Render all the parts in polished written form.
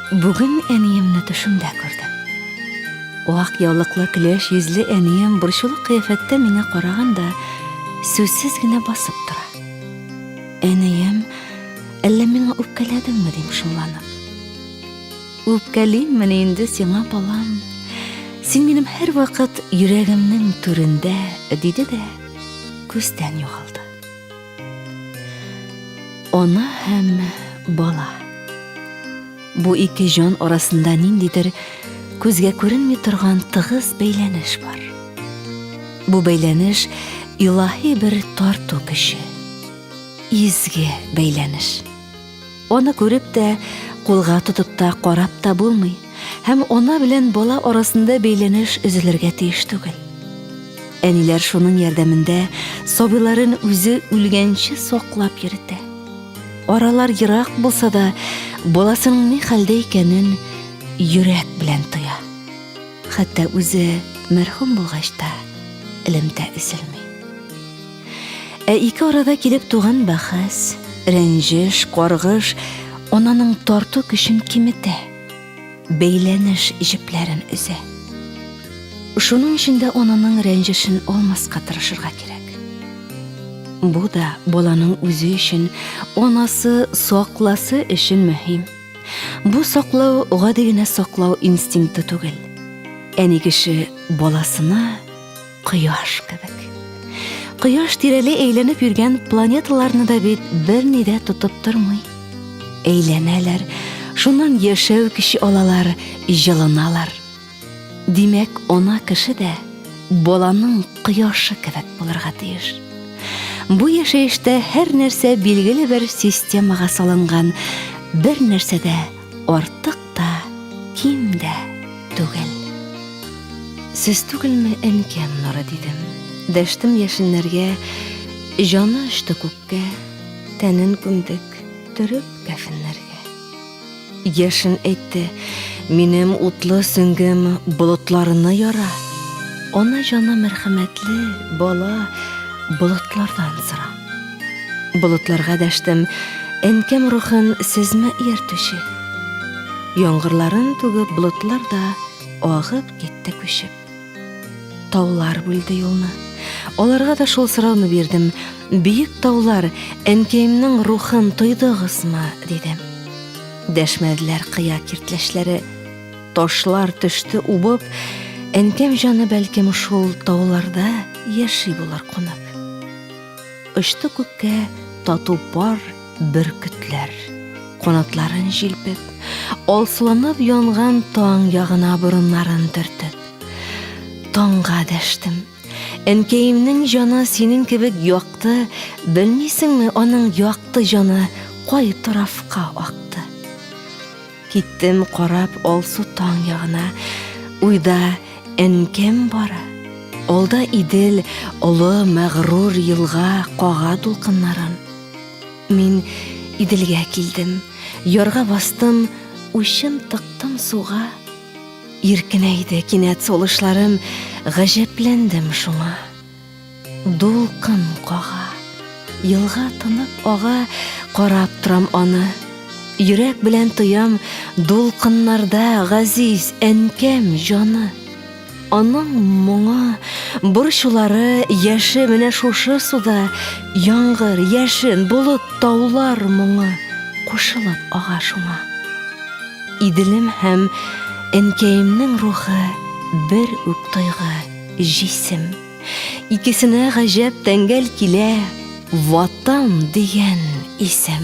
Бүген әниемне төшемдә күрдем. Ак яулыклы көләч йөзле әнием борчулы кыяфәттә миңа караган да сүзсез генә басып тора. Әнием, әллә миңа үпкәләдеңме, дим шомланып. Үпкәлиммени инде сиңа, балам? Син минем һәрвакыт йөрәгемнең түрендә, диде дә күздән югалды. Ана һәм бала. Бу ике җан арасында ниндидер күзгә күренми торган тыгыз бәйләнеш бар. Бу бәйләнеш илаһи бер тарту көче. Изге бәйләнеш. Аны күреп тә, кулга тотып та, карап та булмый. Һәм ана белән бала арасында бәйләнеш өзелергә тиеш түгел. Әниләр шуның ярдәмендә сабыйларын үзе үлгәнче саклап йөртә. Аралар ерак булса да, баласының ни хәлдә икәнен йөрәк белән тоя. Хәтта үзе мәрхүм булгач та элемтә өзелми. Ә ике арада килеп туган бәхәс, рәнҗеш, каргыш ананың тарту көчен киметә, бәйләнеш җепләрен өзә. Шуның өчен дә ананың рәнҗешен алмаска тырышырга кирәк. Бу да баланың үзе өчен, анасы сакласы өчен мөһим. Бу саклау гади генә саклау инстинкты түгел. Әни кеше баласына Кояш кебек. Кояш тирәли әйләнеп йөргән планеталарны да бит берни дә тотып тормый. Әйләнәләр, шуннан яшәү көче алалар, җылыналар. Димәк, ана кеше дә баланың кояшы кебек булырга тиеш. Бу яшәештә һәр нәрсә билгеле бер системага салынган, бер нәрсә дә артык та, ким дә түгел. Сез түгелме әнкәм нуры дидем. Дәштем яшеннәргә, җаны очты күккә, тәнен күмдек, төреп кәфеннәргә. Яшен әйтте, минем утлы сөңгем болытларны яра. Ана җаны мәрхәмәтле, бала, болытлардан сора. Болытларга дәштем, әнкәм рухын сезме ияртүче? Яңгырларын түгеп болытлар да агып китте күчеп. Таулар бүлде юлны. Аларга да шул сорауны бирдем. Бөек таулар, әнкәемнең рухын тойдыгызмы? дидем. Дәшмәделәр кыя киртләчләре. Ташлар төште убып, әнкәм җаны бәлкем шул тауларда яши булыр кунып. Очты күккә тату пар бөркетләр. Канатларын җилпеп, алсуланып янган таң ягына борыннарын төртеп. Таңга дәштем. Әнкәемнең җаны синең кебек якты, белмисеңме, аның якты җаны кай тарафка акты? Киттем карап алсу таң ягына, уйда әнкәм бара. Алда Идел, олы мәгърур елга кага дулкыннарын. Мин Иделгә килдем, ярга бастым, учым тыктым суга. Иркенәйде кинәт сулышларым, гаҗәпләндем шуңа. Дулкын кага, елга тынып ага, карап торам аны. Йөрәк белән тоям, дулкыннарда газиз әнкәм җаны. Аның моңы, борчулары, яше менә шушы суда, яңгыр, яшен, болыт, таулар моңы кушылып ага шуңа. Иделем һәм әнкәемнең рухы бер үк тойгы, җисем. Икесенә гаҗәп тәңгәл килә Ватан дигән исем.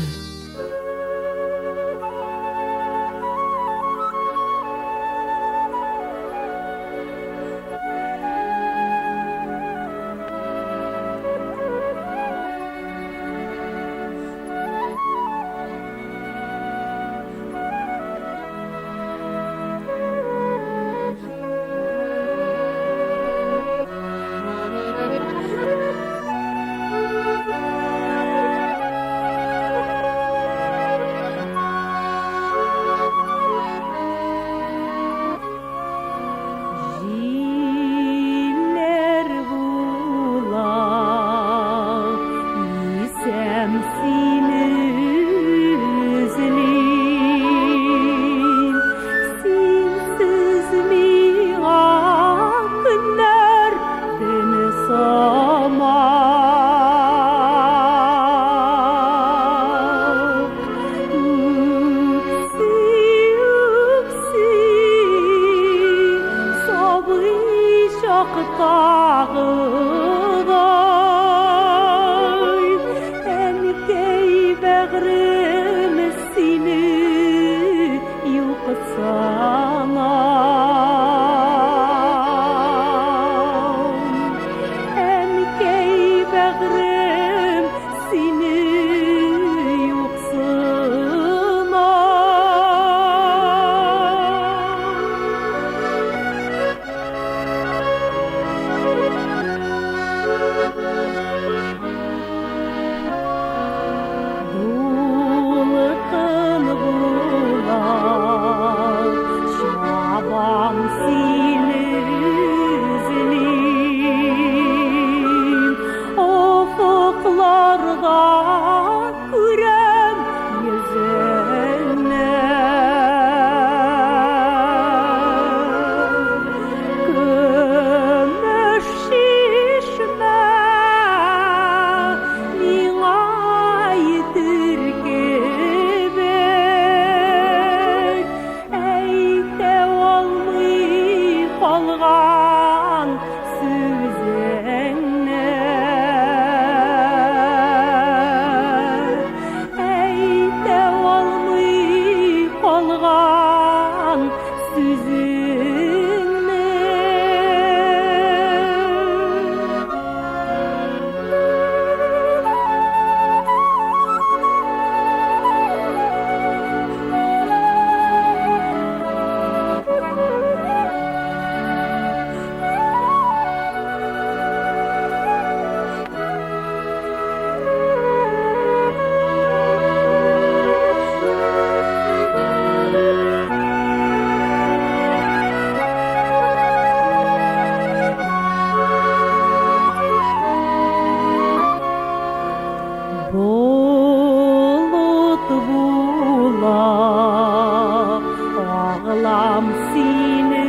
сымак. Үкси, үкси, сабый чактагыдай, әнкәй бәгърем сине юксына. Әнкәй бәгърем сине юксына. Дулкын була, чабам сине эзлим. Офыкларда күрәм йөзеңне. Көмеш чишмә миңа әйтер кебек, әйтә алмый калган сүзеңне. Әйтә алмый калган сүзеңне. Болыт була, Агылам сине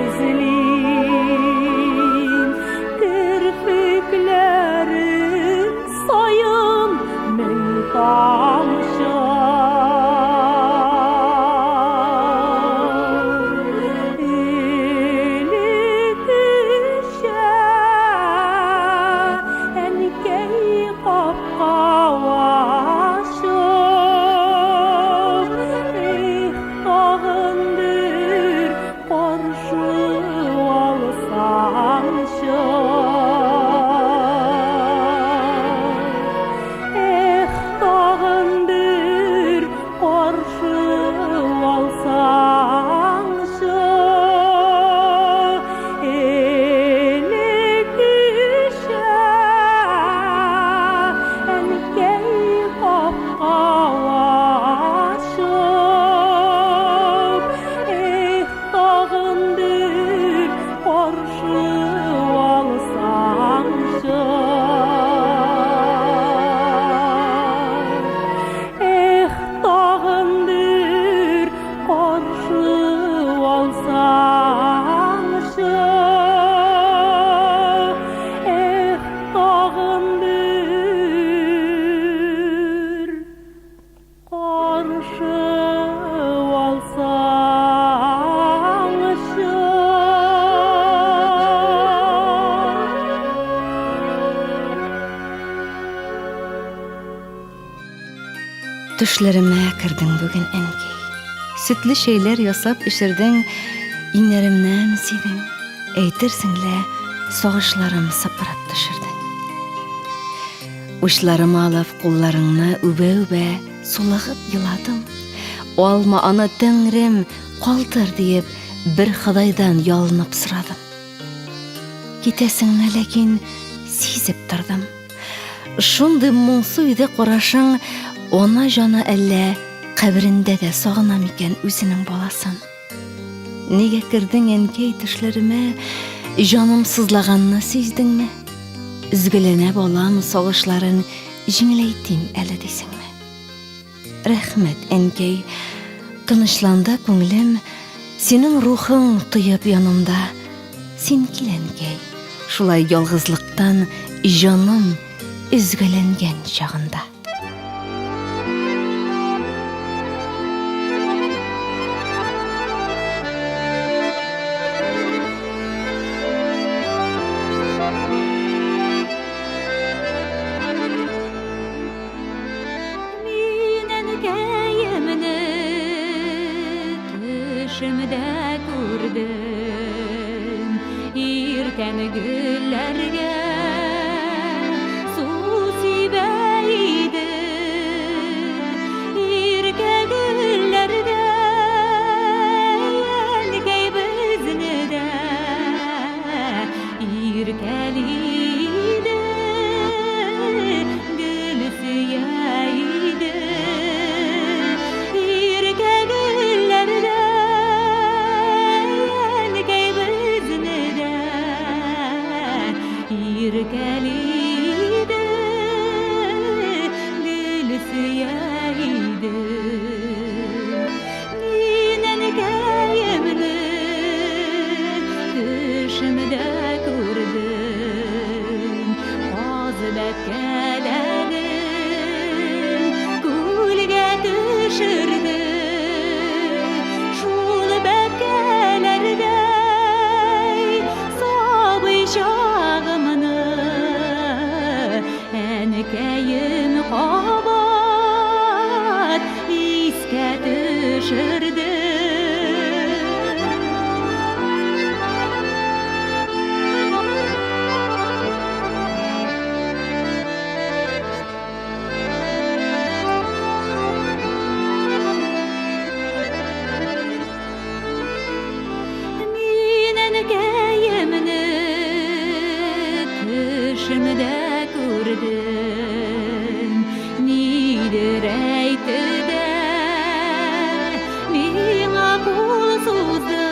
эзлим. Керфекләрең саен мең тамчы. Элеккечә әнкәй капка ачып, эх, тагын бер каршы алсаңчы. Эх, тагын бер каршы алсаңчы. Элеккечә әнкәй капка ачып, эх, тагын бер каршы алсаңчы. Эх, тагын бер каршы алсаңчы. Эх, тагын бер каршы алсаңчы. Төшләремә кердең бүген, әнкәй. Сөтле чәйләр ясап эчердең, иңнәремнән сөйдең. Әйтерсең лә, сагышларым сыпырып төшердең. Учларыма алып, кулларыңны үбә-үбә сулыгып еладым. Алма аны, Тәңрем, калдыр диеп, бер Ходайдан ялынып сорадым. Китәсеңне ләкин сизеп тордым. Шундый моңсу иде карашың, ана җаны әллә каберендә дә сагына микән үзенең баласын? Нигә кердең, әнкәй, төшләремә, җаным сызлаганны сиздеңме? Өзгәләнә балам сагышларын җиңеләйтим әле дисеңме? Рәхмәт, әнкәй. Тынычланды күңелем, синең рухың тоеп янымда. Син кил, әнкәй. Шулай ялгызлыктан җаным өзгәләнгән чагында. Мин әнкәемне төшемдә күрдем. Иртән гөлләргә су сибә иде. Иркә гөлләрдә әнкәй безне дә иркәли иде, гөл сөя иде. Иркә гөлләрдә әнкәй безне дә иркәли иде, гөл сөя иде. Мин әнкәемне төшемдә күрдем. Каз бәбкәләрен күлгә төшерде. Шул бәбкәләрдәй сабый чагымны әнкәем кабат искә төшерде. Мин әнкәемне төшемдә күрдем. Нидер әйтте дә миңа кул сузды.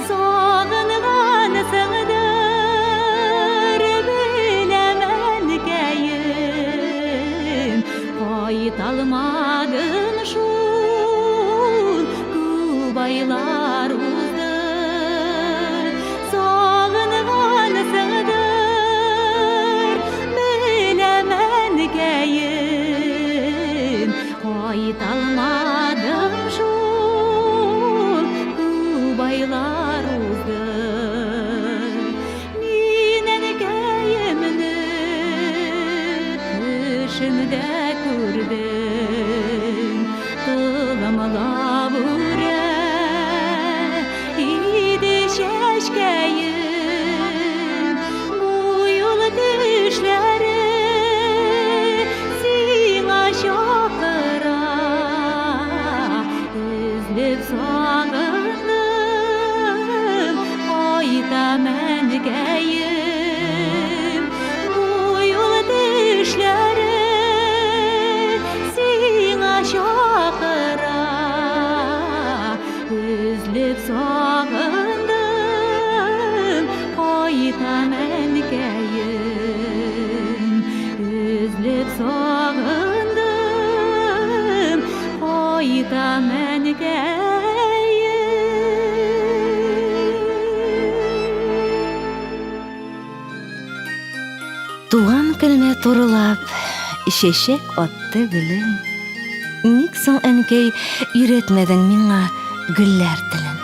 Сагынгансыңдыр, беләм, әнкәем. Кайталмадым шул, күп айлар узды. Сагынгансыңдыр, беләм, әнкәем. Кайталмадым шул, күп айлар узды. Мин әнкәемне төшемдә күрдем. Толымлап үрә иде чәчкәем. Бу юлы төшләре сиңа чакыра. Өзлеп сагындым, кайтам, әнкәем. Бу юлы төшләре сиңа чакыра. Өзлеп сагындым, кайтам, әнкәем. Өзлеп сагындым, кайтам, әнкәем. Туган көнемә турылап, чәчәк атты гөлең. Ник соң, әнкәй, өйрәтмәдең миңа гөлләр телен?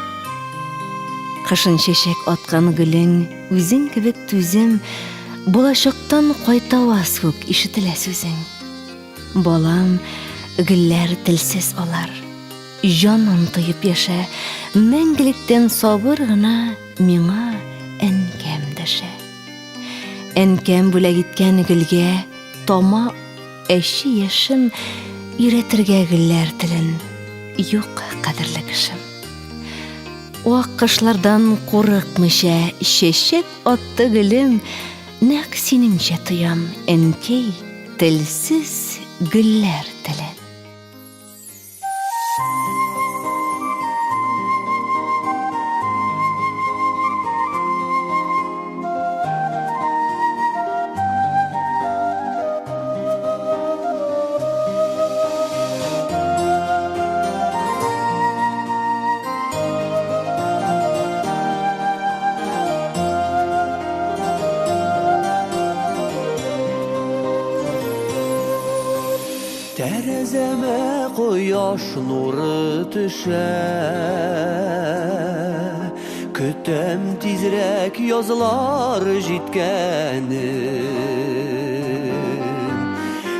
Кышын чәчәк аткан гөлең үзең кебек түзем, балачактан кайтаваз күк ишетелә сүзең. Балам, гөлләр телсез алар. Җанын тоеп яшә, мәңгелектән сабыр гына миңа әнкәм дәшә. Әнкәм бүләк иткән гөлгә тама әче яшем, өйрәтергә гөлләр телен юк кадерле кешем. Вак кышлардан курыкмыйча чәчәк атты гөлем, нәкъ синеңчә тоям, әнкәй, телсез гөлләр телен. Тәрәзәмә кояш нуры төшә. Көтәм тизрәк язлар җиткәнен.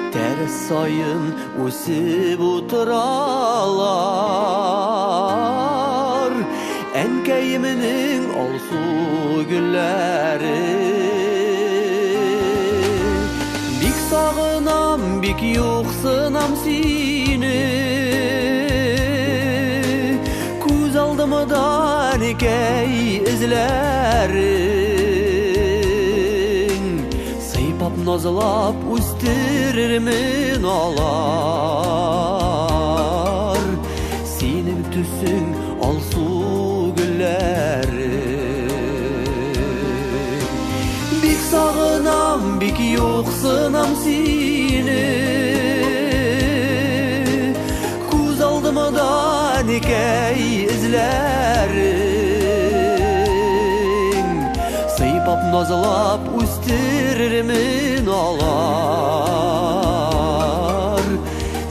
Тәрәз саен үсеп утыралар. Әнкәемнең алсу гөлләре. Бик сагынам, бик юксынам сине. Күз алдымда әнкәй эзләрең. Сыйпап назлап үстерермен алар. Синең төсең алсу гөлләрең. Бик сагынам, бик юксынам сине. Күз алдымда әнкәй эзләрең. Сыйпап назлап үстерермен алар.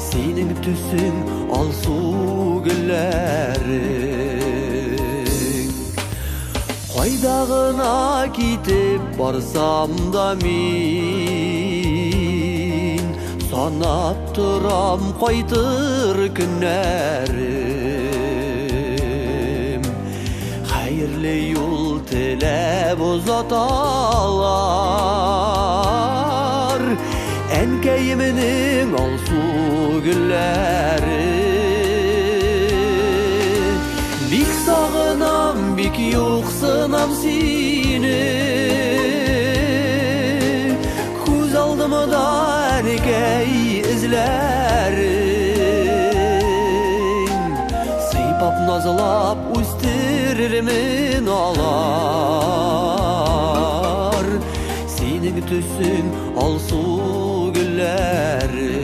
Синең төсең алсу гөлләрең. Кайда гына китеп барсам да мин санап торам кайтыр көннәрем. Хәерле юл теләп озаталар. Әнкәемнең алсу гөлләре. Бик сагынам, бик юксынам сине. Күз алдымда әнкәй эзләрең. Сыйпап назлап үстерермен алар. Синең төсең алсу гөлләрең.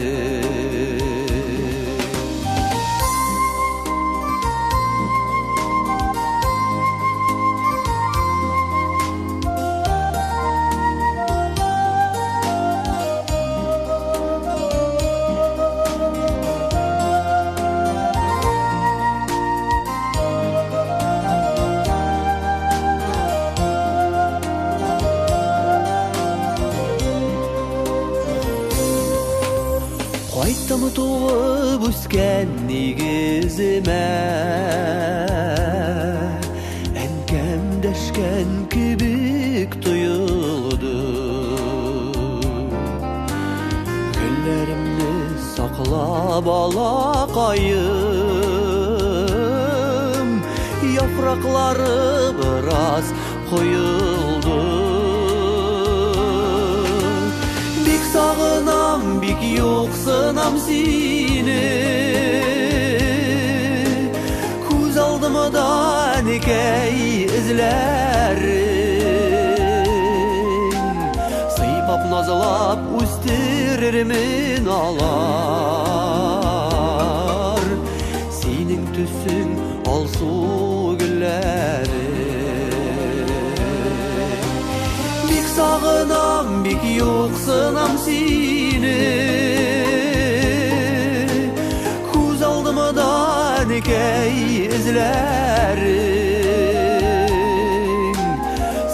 Кайттым туып үскән нигеземә. Әнкәм дәшкән кебек тоелды. Гөлләремне сакла балакаем, яфраклары бераз коелды. Бик сагынам, бик юксынам сине. Күз алдымда әнкәй эзләрең. Сыйпап назлап үстерермен алар. Синең төсең алсу гөлләрең. Бик сагынам, бик юксынам сине. Күз алдымда әнкәй эзләрең.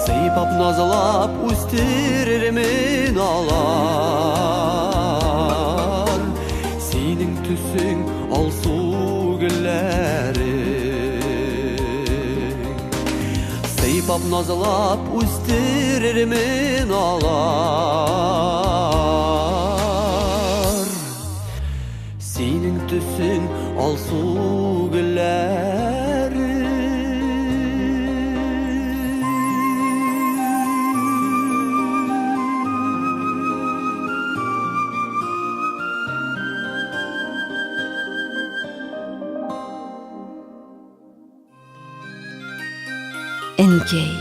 Сыйпап назлап үстерермен алар. Синең төсең алсу гөлләрең. Сыйпап назлап үстерермен алар. Синең төсең алсу гөлләрең. Әнкәй,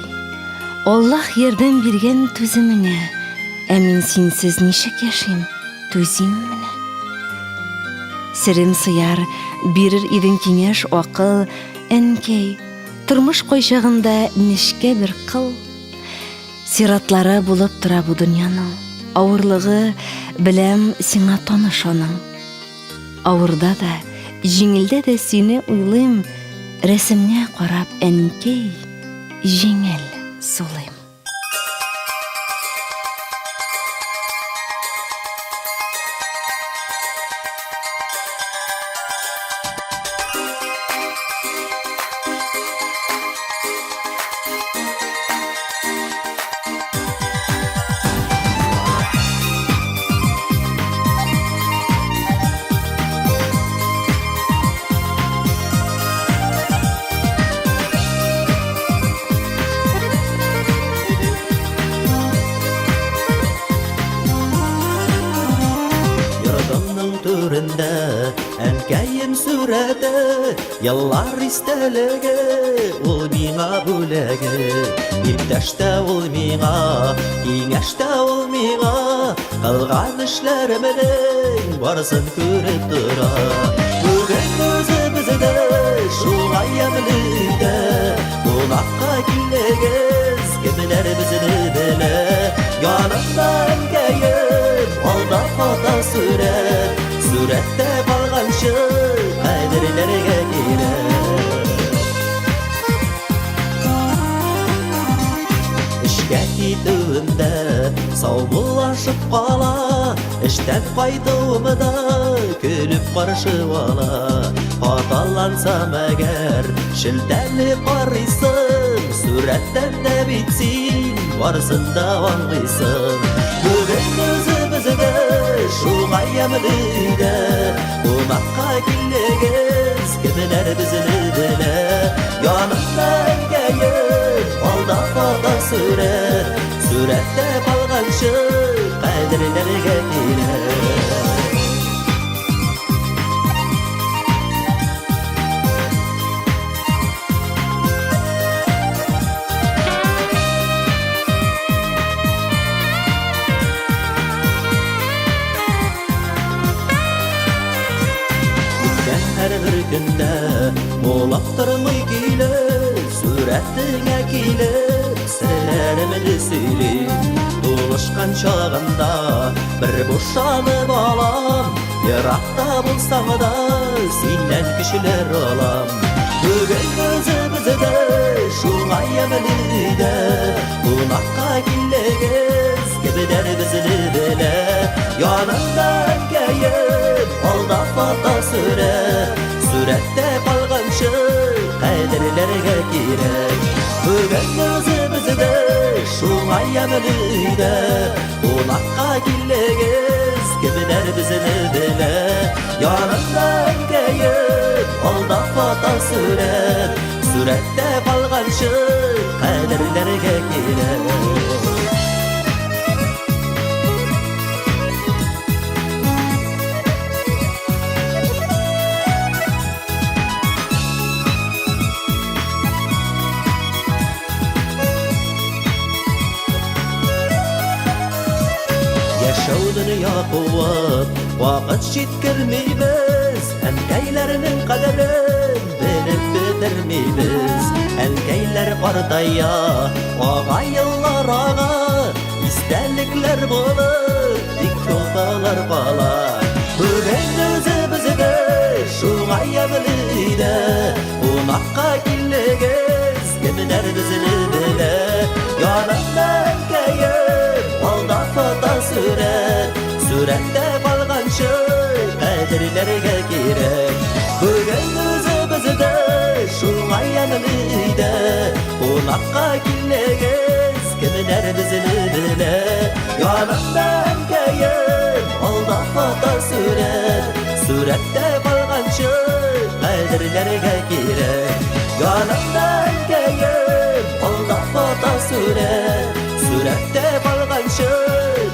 Аллаһ ярдәм биргән түземеңә, ә мин синсез ничек яшим, түзим менә. Серем сыяр, бирер идең киңәш, акыл, әнкәй, тормыш кайчагында нечкә бер кыл. Сиратлары булып тора бу дөньяның, авырлыгы, беләм, сиңа таныш аның. Авырда да, җиңелдә дә сине уйлыйм, рәсемңә карап, әнкәй, җиңел сулыйм. Йортымның түрендә әнкәем сурәте, Еллар истәлеге, ул миңа бүләге. Иптәш тә ул миңа, киңәш тә ул миңа, Кылган эшләремнең барысын күреп тора. Бүген үзебездә шулай ямьле өйдә Кунакка килдегез, кемнәр безне белә. Янымда әнкәем, алда фотосурәт, Сурәттә калганчы кадерләргә кирәк. Эшкә китүемдә саубуллашып кала, Эштән кайтуымда көлеп каршы ала. Хаталансам әгәр, шелтәле карыйсың, Сурәттән дә бит син барысын да аңлыйсың. Бүген үзебездә шулай ямьле өйдә Кунакка килдегез, кемнәр безне белә. Янымда әнкәем, алда фотосурәт, Сурәттә калганчы кадерләргә кирәк. Үткән һәрбер көндә Булып тормый көйле, Сурәтеңә килеп, Серләремне сөйли. Тулышкан чагында Бер бушанып алам, Еракта булсам да, Синнән көчләр алам. Бүген үзебездә Шулай ямьле өйдә Кунакка килдегез, Кемнәр безне белә. Янымда әнкәем, алда фотосурәт, Сурәттә калганчы кадерләргә кирәк. Бүген үзебездә шулай ямьле өйдә Кунакка килдегез, кемнәр безне белә. Янымда әнкәем, алда фотосурәт, Сурәттә калганчы кадерләргә кирәк. Яшәү дөнья куып, вакыт җиткермибез, Әнкәйләрнең кадерен белеп бетермибез. Әнкәйләр картая, ага еллар ага, Истәлекләр булып, тик фотолар кала. Бүген үзебезгә шуңа ямьле өйдә Кунакка килдегез, кемнәр безне белә. Янымда әнкәем, алда фотосурәт, Сурәттә калганчы кадерләргә кирәк. Бүген үзебездә шуңа ямьле өйдә Кунакка килдегез, кемнәр безне белә. Янымда әнкәем, алда фотосурәт, Сурәттә калганчы кадерләргә кирәк. Янымда әнкәем, алда фотосурәт, Сурәттә калганчы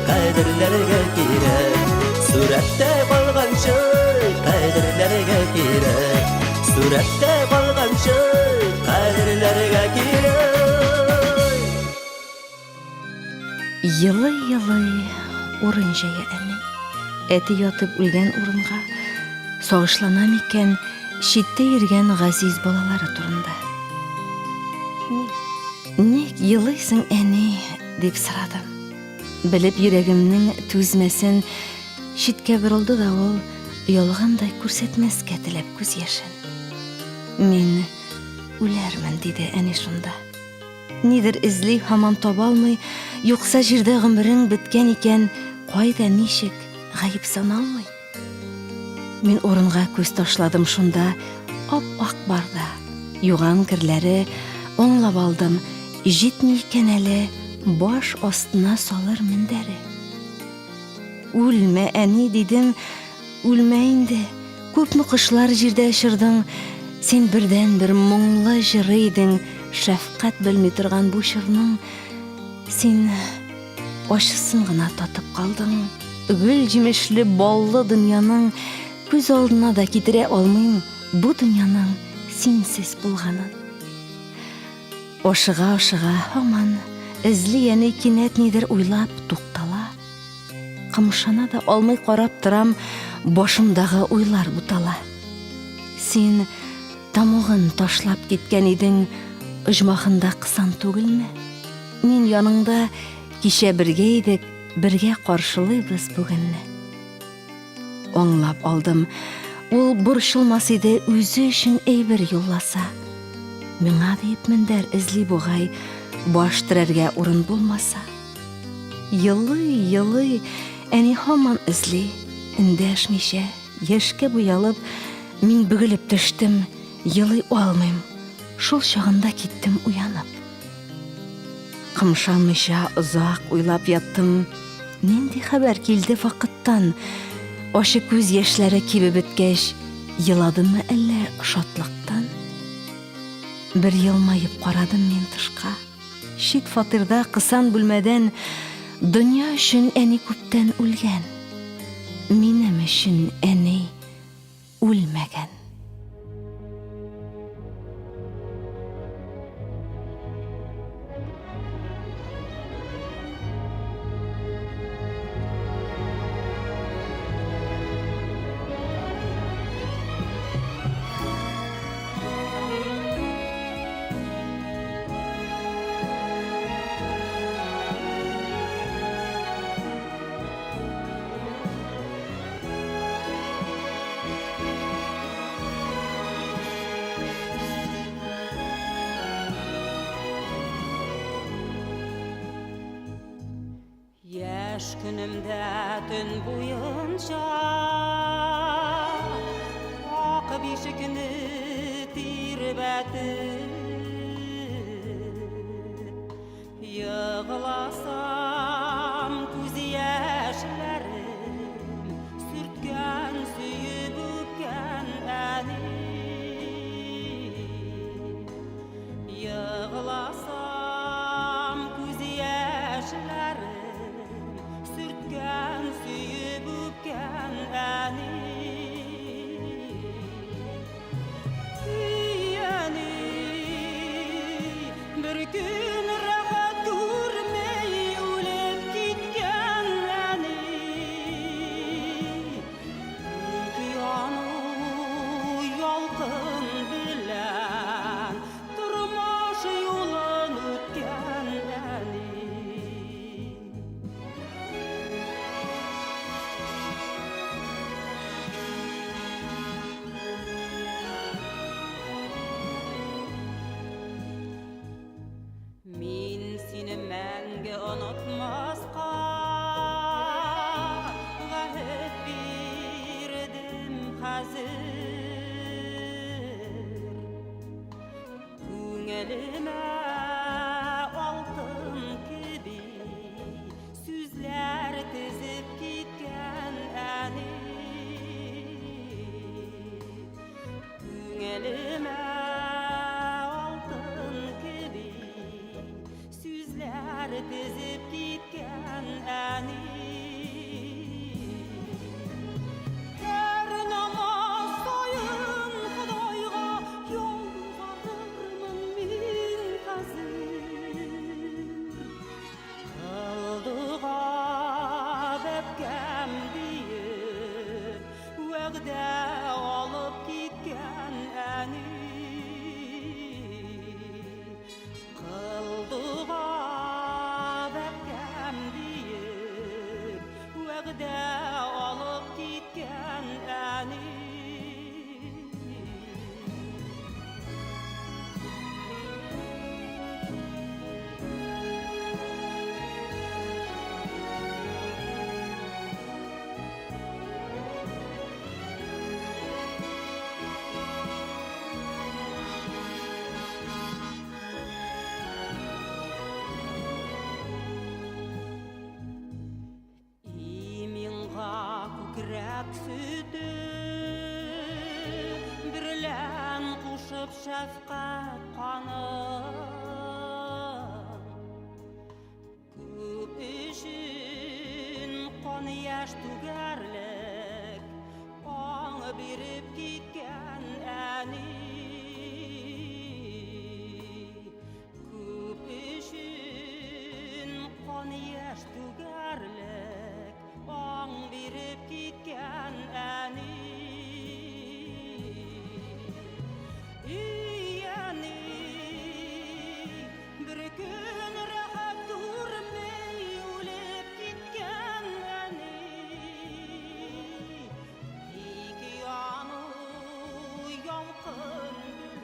кадерләргә кирәк. Сурәттә калганчы кадерләргә кирәк. Сурәттә калганчы кадерләргә кирәк. Елый-елый урын җәя әни. Әти ятып үлгән урынга сагышлана микән читтә йөргән газиз балалары турында. Ник елыйсың, әни? дип сорадым. Белеп йөрәгемнең түзмәсен, читкә борылды да ул, Ялгандай күрсәтмәскә теләп күз яшен. Мин үләрмен, диде әни шунда. Нидер эзли, һаман таба алмый, юкса җирдә гомерең беткән икән, кайда, ничек, гаеп саналмый. Мин урынга күз ташладым шунда, ап-ак барда. Юган керләре, аңлап алдым, җитми икән әле баш астына салыр мендәре. Үлмә, әни, дидем, үлмә инде. Күпме кошлар җирдә очырдың, син бердәнбер моңлы җыры идең, шәфкать белми торган бу чорның. Син ачысын гына татып калдың. Гөл җимешле баллы дөньяның күз алдына да китерә алмыйм бу дөньяның синсез булганын. Ашыга-ашыга һаман эзли әни кинәт нидер уйлап туктала. Кымшана да алмый карап торам, башымдагы уйлар бутала. Син тамугын ташлап киткән идең, оҗмахында кысан түгелме? Мин яныңда кичә бергә идек, бергә каршылыйбыз бүгенне. Аңлап алдым, ул борчылмас иде үзе өчен әйбер юлласа. Миңа диеп мендәр эзли бугай, баш терәргә урын булмаса. Елый, елый, әни һаман эзли, эндәшмичә, яшькә буялып, мин бөгелеп төштем, елый алмыйм. Шул чагында киттем уянып. Кымшанмыйча озак уйлап яттым. Нинди хәбәр килде вакыттан? Ачы күз яшьләре кибеп беткәч, еладыммы әллә шатлыктан? Бер елмаеп карадым мин тышка. Чит фатирда кысан бүлмәдән дөнья өчен әни күптән үлгән. Минем өчен әни үлмәгән. Яшь көнемдә төн буенча Ак бишекне тирбәтеп Егыласам, күз яшьләрем Сөрткән, сөеп үпкән әни. Егыласам, күз яшьләрем Сөрткән, сөеп үпкән әни. Әни, бер көн рәхәт күрмәй үлеп киткән әни. Тик яну ялкын белән тормыш юлын үткән әни. Мин сине мәңге онытмаска Гаһед бирдем хәзер. Күңелемә алтын кеби Сүзләр тезеп киткән әни. Күңелемә алтын кеби Сүзләр тезеп киткән әни. Һәр намаз саен Ходайга ялварырмын мин хәзер. Кыл дога, бәбкәм, диеп, вәгъдә алып киткән әни. Кыл дога, бәбкәм, диеп, вәгъдә алып киткән әни. Күкрәк сөте берлән кушып шәфкать канын. Күп өчен кан яшь түгәрлек, аң биреп киткән әни. Күп өчен кан яшь түгәрлек, аң биреп киткән әни. И әни, бер көн рәхәт күрмәй үлеп киткән әни. Тик яну ялкын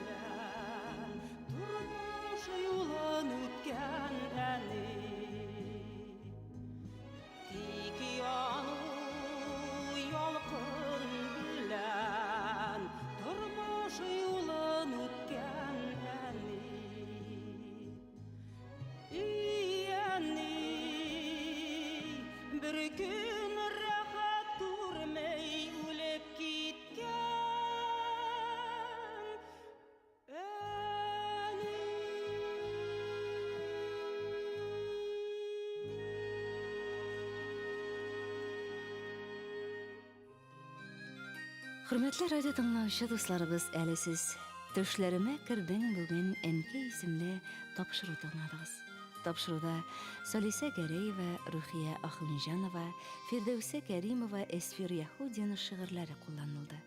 белән тормыш юлын үткән әни. Тик яну ялкын белән тормыш юлын үткән әни. И әни, бер көн рәхәт күрмәй үлеп киткән әни. Хөрмәтле радио тыңлаучы дусларыбыз, әле сез Төшләремә кердең бүген әнкәй исемле тапшыру тыңладыгыз. Тапшыруда Салисә Гәрәева, Рухия Ахунҗанова, Фирдәүсә Кәримова, Эсфир Яһудин шигырьләре кулланылды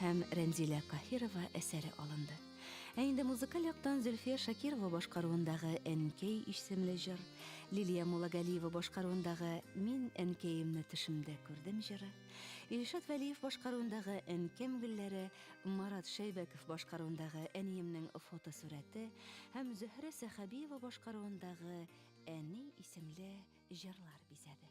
һәм Рәмзилә Каһирова әсәре алынды. Ә инде музыкаль яктан Зөлфия Шакирова башкаруындагы Әнкәй исемле җыр, Лилия Муллагалиева башкаруындагы Мин әнкәемне төшемдә күрдем җыры, Илшат Вәлиев башкаруындагы Әнкәм гөлләре, Марат Шәйбәков башкаруындагы Әниемнең фотосурәте һәм Зөһрә Сәхәбиева башкаруындагы Әни исемле җырлар бизәде.